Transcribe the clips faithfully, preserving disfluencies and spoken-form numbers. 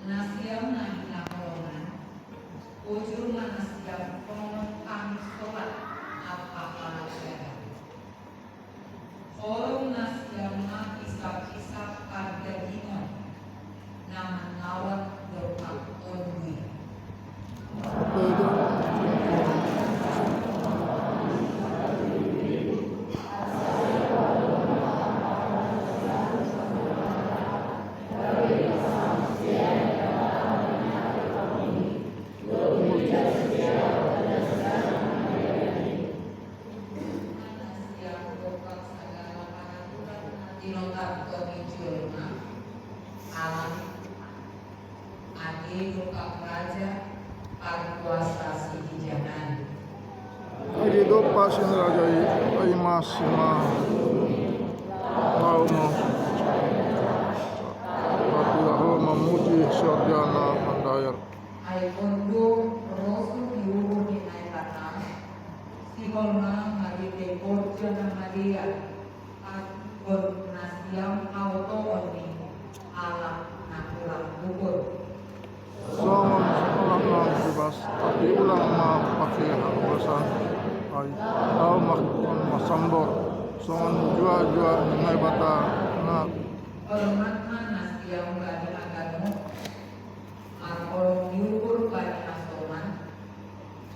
Nasiam na hinang longan, ujur ma nasiam pongon kami solat apapala jaga. Holong nasiam ma kisap-kisap pardagingon na mangawat do pangondui. Adi do Pak Raja, parkuasa sihijangan. Adi do Pak Sinraja i, ai masima. Lauma. Tapi lauma muji siorjana mandair. Ai ondo rosu di uhur ni Naibata, sihol ma marhite horja na madear, anggo nasiam haotoon ni halak na hurang uhur. Songon halak na bebas, tapi ulang ma pake hagogosan, ai tau ma hukon masambor, songon jua-jua ni Naibata na. Hormat ma nasiam bani haganup, marholong ni uhur bani hasoman,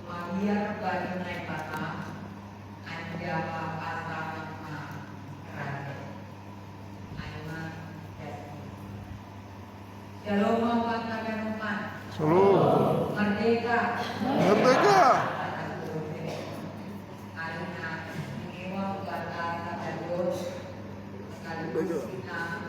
mabiar bani Naibata, anjaha pasangan ma raja. Ai ma das ni. Shalom ma haganupan. Shalom. Merdeka. Merdeka. Ari na istimewa buat haganup, sekaligus kita